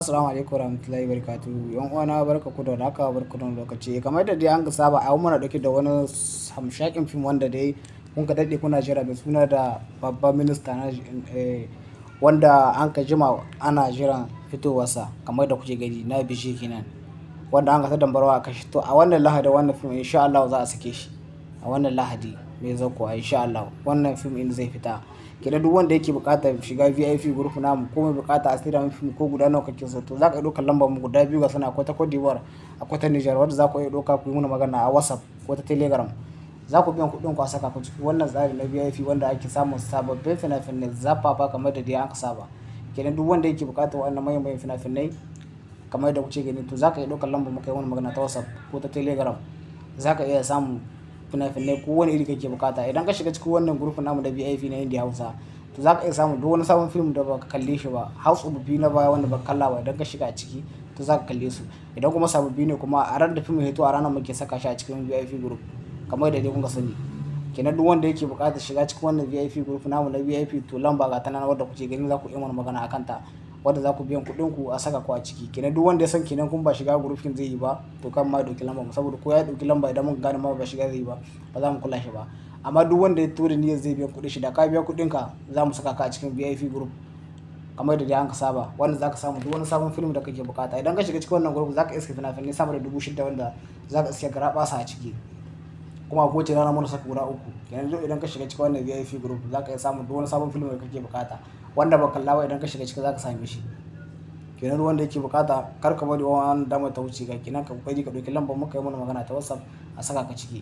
Assalamu alaikum warahmatullahi wabarakatuh. Yan uwana, barka ku da haka, barka da lokaci. Kamar yadda dai an ka saba, a muna dauke da wani hamshakin fim wanda dai kun ka daɗe kuna jira, mai suna da Babban Minista na wanda an ka jima ana jiran fitowarsa. Kamar da kuke gani, na bishe kenan wanda an ka ta dambarwa a kashi. To, a wannan Lahadi wannan fim insha Allah za a sake shi. A wannan Lahadi mai zakkuwa, insha Allah wannan fim ɗin zai fita. Kenan duk wanda yake buƙatar shiga VIP group namu, ko mai buƙata a saida mai fim, ko guda nawa kake so, to za ka iya ɗaukar lambar mu guda biyu ga suna: akwai ta Cote d'Ivoire, akwai ta Niger, wanda za ku iya ɗauka ku yi mana magana a WhatsApp ko ta Telegram. Za ku biyan kuɗin ku a saka ku cikin wannan tsari na VIP wanda ake samun sababbin fina-finai zafafa kamar da dai aka saba. Kenan duk wanda yake buƙatar wannan manyan manyan fina-finai kamar yadda kuke gani, to za ka iya ɗaukar lambar mu, kai mana magana ta WhatsApp ko ta Telegram. Za ka iya samun fina-finai ko wani iri kake bukata. Idan ka shiga cikin wannan group namu da VIP na India Hausa, to za ka iya samun duk wani sabon film da baka kalle shi ba, har tsofaffi na baya wanda baka kalla ba, idan ka shiga a ciki to za ka kalle su. Idan kuma sababbi ne kuma, a ran da film ya hito, a ranar muke saka shi a cikin VIP group kamar yadda dai kuka sani. Kenan duk wanda yake buƙatar shiga cikin wannan VIP group namu na VIP, to lamba ga ta nan wadda kuke gani, za ku iya mana magana a kanta, wadda za ku biyan kuɗin ku a saka ku a ciki. Kenan duk wanda ya san kenan kun ba shiga group ɗin zai yi ba, to kan ma ya ɗauki lambar mu, saboda ko ya ɗauki lamba, idan muka gane ma ba shiga zai yi ba, ba za mu kula shi ba. Amma duk wanda ya tura niyyar zai biya kuɗin shi, da ka biya kuɗin ka, za mu saka ka a cikin VIP group kamar yadda dai an ka saba, wanda za ka samu duk wani sabon film da kake bukata. Idan ka shiga cikin wannan group, za ka iske fina-finai sama da 6,000 wanda za ka iske garaɓasa a ciki. Kuma a kowace rana muna saka guda uku. Kenan duk idan ka shiga cikin wannan VIP group, za ka iya samun duk wani sabon film da kake bukata wanda ba kalla ba, idan ka shiga ciki za ka same shi. Kenan duk wanda yake bukata, kar ka bari wannan damar ta wuce ka. Kenan ka kokari ka ɗauki lambar mu, ka yi mana magana ta WhatsApp a saka ka ciki.